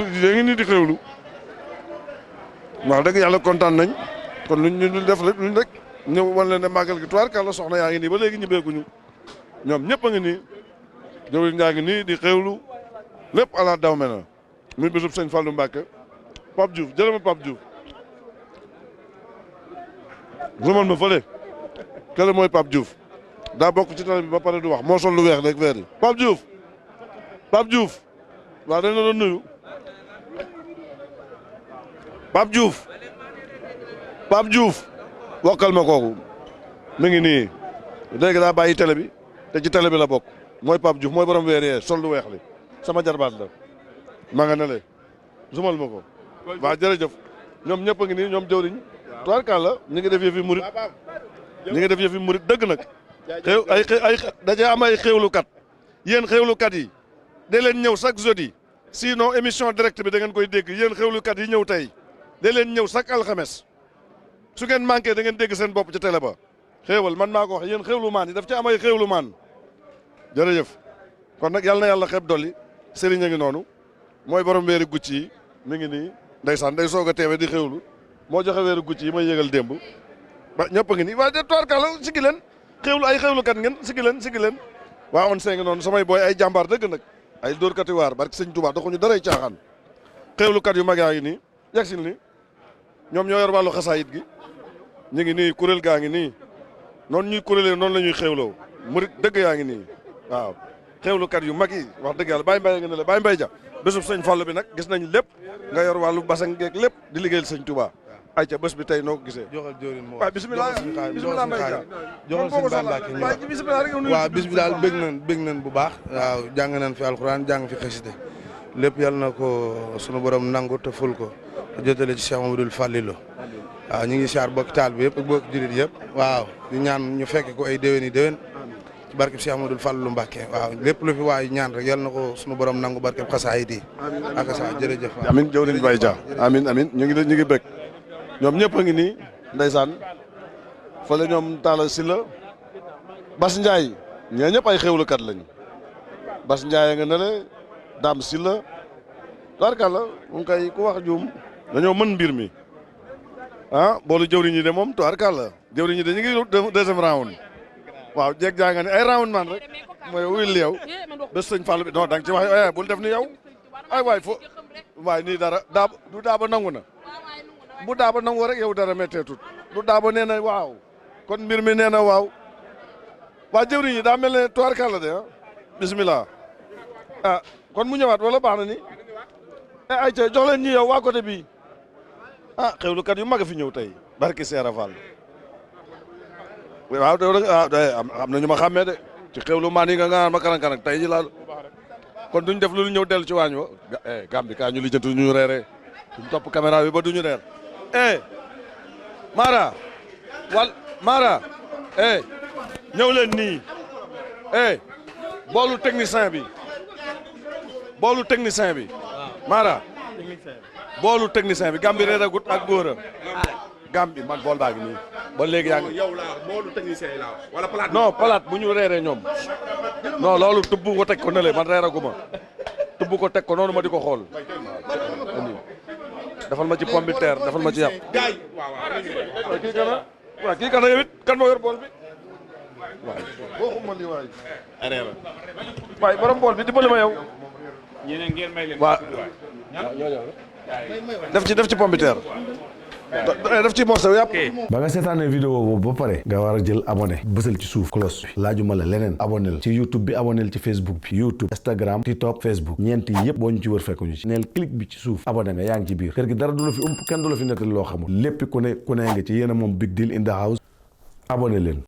murid yi ngi nii di xewlu wax dëgg yàlla kontaan nañ kon luñ def luñ rek ñëw wan leen ne màggal gi tubaarkàlla soxna yaa ngi nii ba léegi ñibbeekuñu ñoom ñëpp a ngi nii jëwriñ yaa ngi nii di xewlu lépp ala daw me na muy bésub sëñ Fallou Mbacke Pape Diouf jërëma Pape Diouf rumal ma fële kële mooy Pape Diouf daa bokk ci télé bi ba pare du wax moo sol lu weex rek weer yi Pape Diouf waaw dañ la doon nuyu Pape Diouf wokkal ma kooku mi ngi nii léegi daa bàyyi télé bi te ci télé bi la bokk mooy Pape Diouf mooy borom weer yee sol lu weex li sama jarbaat la maa nga ne le zumal ma ko waaw jërëjëf ñoom ñëpp a ngi nii ñoom jëwriñ tubaarkàlla ñu ngi def yëfi murit dëgg nag xew ay dajee am ay xewlukat yéen xewlukat yi da leen ñëw chaque jeudi sinon émission direct bi da ngeen koy dégg yéen xewlukat yi ñëw tey da leen ñëw chaque alxames su ngeen manqué da ngeen dégg seen bopp ci télé ba xéewal man maa ko wax yéen xewlu maan yi daf ci am ay xewlu maan jërëjëf kon nag yàlla na yàlla xeeb dolli sëriñ a ngi noonu mooy borom weeri gucc yi mi ngi nii ndeysaan day soog a teewe di xewlu moo joxe weeri gucc yi may yëgal démb ba ñëpp a ngi nii waaye de toirkala sigi leen xewlu ay xewlukat ngeen sigi leen waa on ngi noonu samay booy ay jàmbaar dëgg nag ay dóorkati waar barke sëñ Tuubaa doxuñu daray caaxaan xewlukat yu mag yaa ngi nii yegsil ni ñoom ñoo yor wàllu xasaayit gi ñu ngi nii kuréel gaa ngi nii noonu ñuy kuréelee noonu la ñuy xewloo murit dëgg yaa ngi nii waaw xewlukat yu mag yi wax dëgg yàlla Baye Mbaye nga ne la Baye Mbaye ja bésub sëñ Fallu bi nag gis nañ lépp nga yor wàllu basang geeg lépp di liggéeyal sëñ Tuubaa ay ca bés bi tey noo ko gisee joxal jëwriñ mo waaw bismillah Mbaye ja joxal sëñ Bamba ki ñu bismillah rek waaw bis bi daal bëgg nañ bu baax waaw jàng nañ fi alxuraan jàng fi xasida lépp yàlla na ko sunu borom nangu te ful ko te jotale ci Cheikh Mamadou Fallilou waaw ñu ngi siyaar bokk taal bi yëpp ak bokk jurit yëpp waaw di ñaan ñu fekk ko ay déwén yi déwén ci barkeb Cheikh Mamadou Fallilou Mbacké waaw lépp lu fi waay ñaan rek yàlla na ko sunu borom nangu barkeb xasaayid yi ak sa jërëjëf amin jëwriñ Baye Dia amin ñu ngi bëgg ñoom ñëpp a ngi nii ndeysaan fële ñoom Talla Sylla Bas Ndiaye ñee ñëpp ay xewlukat lañu Bas Ndiaye nga ne le Dame Sylla tubaarkàlla mu ngi koy ku wax juum dañoo mën mbir mi ah boolu jëwriñ yi de moom tubaarkàlla jëwriñ yi de ñu ngi deuxième round waaw jeeg jaa nga ne ay round man rek mooy wuyul yow bés sëñ Fall bi non da nga ci wax bul def ni yow ay waay fo waay nii dara du daaba nangu na bu daaba nangu rek yow dara métteetut du daaba nee na waaw kon mbir mi nee na waaw waa jëwriñ yi daa mel ne tubaarkàlla de ah bismillah ah kon mu ñëwaat wala baax na ni ay ca jox leen ñi yow waa côté bii ah xewlukat yu mag a fi ñëw tey barki Seera Fall waaw am na ñu ma xàmmee de ci xewlu maan yi nga naan ma kanak tey ji laal kon duñ def lu ñëw dellu ci waañ wa Gambie kaa ñu lijjantu ñu reere duñ topp caméra bi ba duñu reer Mara ñëw leen nii boolu technicien bi Mara boolu technicien bi Gambie reer agut ak góor a Gambie man bool baa ngi nii ba léegi yaa ngi yow la boolu technicien yi la wala palaat non palaat bu ñu reeree ñoom non loolu tubb ko teg ko ne man reeraguma tubb ko teg ko noonu ma di ko xool defal ma ci pomme de terre defal ma ci yàpp gaay waaw kii kana yow it kan moo yor bool bi waaw waxuma li waay borom bool bi dimbali ma yow ñeneen ngeen may leen waaw def ci pomme de terre daf ci morceau yàpp ba nga seetaanee vidéo boobu ba pare nga war a jël abonné bësal ci suuf cloche bi laajuma la leneen abonné ci YouTube bi abonné ci Facebook bi YouTube Instagram TikTok Facebook ñeenti yëpp boo ñu ci wër fekkuñu ci neel clic bi ci suuf abonné nga yaa ngi ci biir kër gi dara du la fi ump kenn du la fi nettali loo xamul lépp ku ne nga ci yéen a moom Big Deal in the house abonné leen